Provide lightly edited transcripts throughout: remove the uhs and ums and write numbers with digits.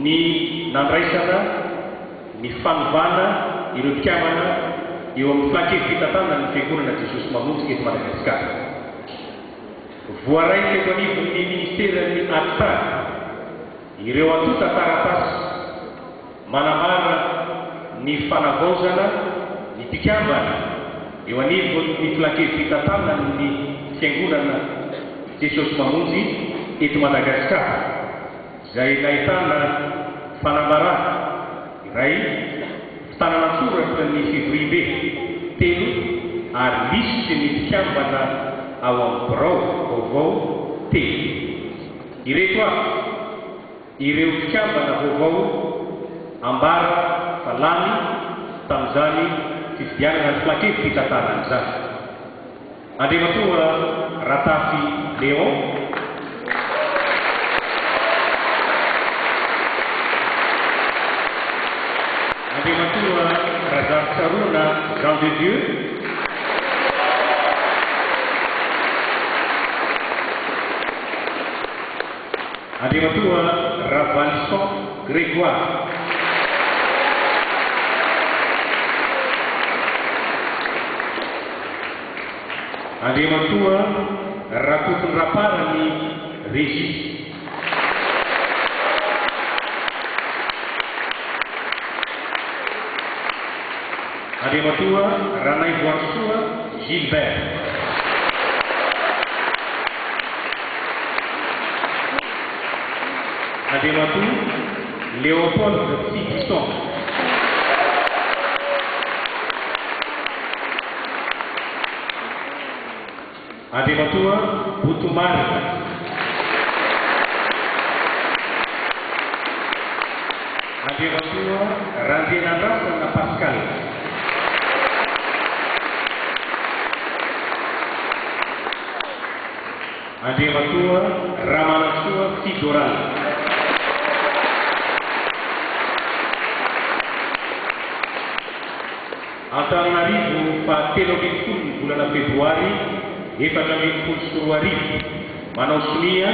Ny nandraisana ny fanovana ireo mpikambana eo amin'ny Filan-kevi-pitantanana ny Fiangonana Jesosy Mamonjy eto Madagasikara. Voaray teto anivon'ny Ministeran'ny Atitany ireo antontan-taratasy manambara ny fanavaozana ny mpikambana eo anivon'ny Filan-kevi-pitantanan'ny Fiangonana Jesosy Mamonjy eto Madagasikara. Izay nahitana fanambarana iray, fitanana an-tsoratra ny fivoriambe telo ary lisitry ny mpikambana ao amin'ny birao vaovao telo. Ireto avy ireo mpikambana vaovao ambara fa lany tamin'izany fifidianana ny filan-kevi-pitantanana izany. Andriamatoa Ratafy Léon. Andriamatoa Razafintsaroana Jean de Dieu. Andriamatoa Ravalison Grégoire. Andriamatoa Rakotondraparany Régis. Andriamatoa Ranaivoarisoa Gilbert. Andriamatoa Léopold Tsidison. Andriamatoa Botomarina. Andriamatoa Randrianandrasana Pascal. Andriamatoa Ramanantsoa Fidoral. Antananarivo faha 13 ny volana febroary 2014, manao sonia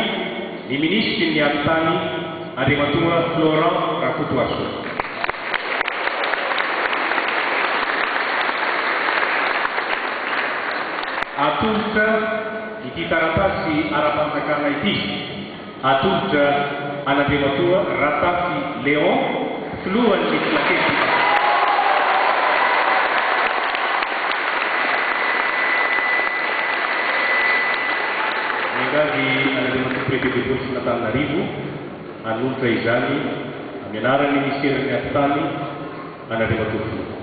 ny minisitry ny Atitany Andriamatoa Florent Rakotoarisoa. Atolotra ity taratasy ara-panjakana ity. Atolotra an'Andriamatoa Ratafy Léon, Filohan'ny Filankevitry. Miangavy an'Andriamatoa Préfet de Police-n'Antananarivo hanolotra izany amin'ny anaran'ny Minisiteran'ny Atitany an'Andriamatoa Filoha.